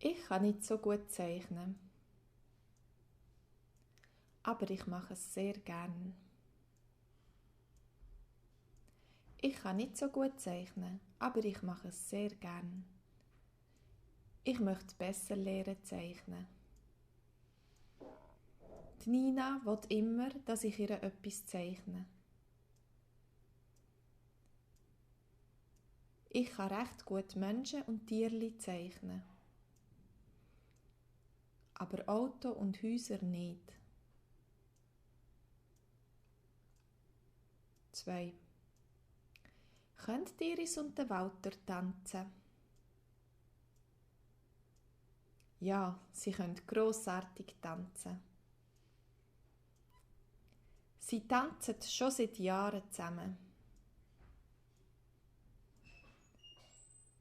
Ich kann nicht so gut zeichnen, aber ich mache es sehr gern. Ich kann nicht so gut zeichnen, aber ich mache es sehr gern. Ich möchte besser lernen zeichnen. Die Nina will immer, dass ich ihr etwas zeichne. Ich kann recht gut Menschen und Tierli zeichnen. Aber Auto und Häuser nicht. 2. Könnt Iris und der Walter tanzen? Ja, sie können grossartig tanzen. Sie tanzen schon seit Jahren zusammen.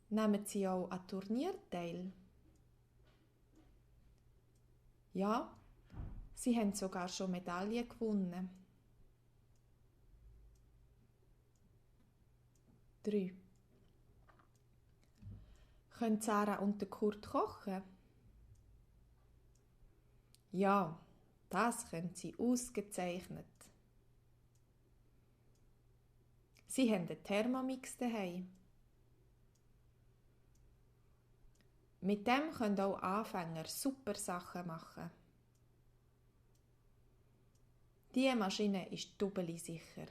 Nehmen sie auch an Turnieren teil? Ja, sie haben sogar schon Medaillen gewonnen. 3. Können Sarah und der Kurt kochen? Ja, das können sie ausgezeichnet. Sie haben den Thermomix daheim. Mit dem können auch Anfänger super Sachen machen. Diese Maschine ist doppelt sicher.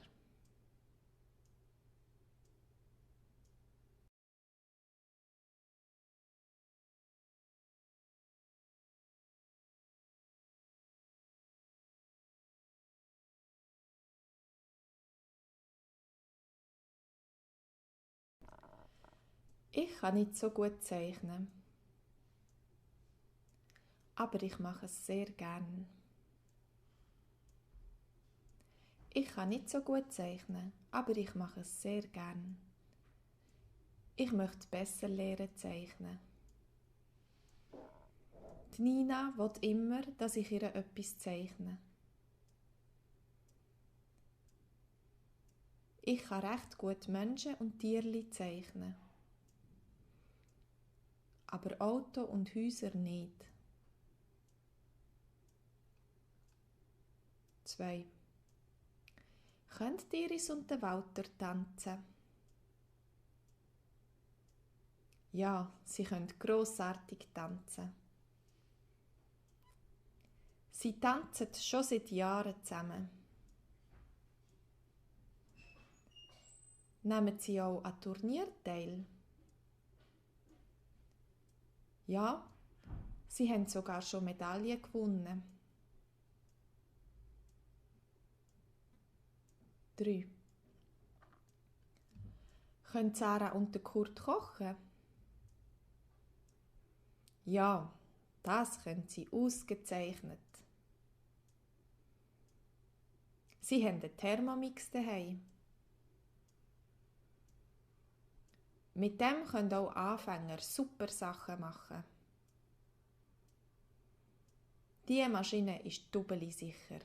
Ich kann nicht so gut zeichnen, aber ich mache es sehr gern. Ich kann nicht so gut zeichnen, aber ich mache es sehr gern. Ich möchte besser lernen zeichnen. Die Nina will immer, dass ich ihr etwas zeichne. Ich kann recht gut Menschen und Tierli zeichnen. Aber Auto und Häuser nicht. 2. Könnt Iris und der Walter tanzen? Ja, sie können grossartig tanzen. Sie tanzen schon seit Jahren zusammen. Nehmen sie auch an Turnieren teil? Ja, sie haben sogar schon Medaillen gewonnen. 3. Können Sarah und der Kurt kochen? Ja, das können sie ausgezeichnet. Sie haben den Thermomix daheim. Mit dem können auch Anfänger super Sachen machen. Diese Maschine ist doppelt sicher.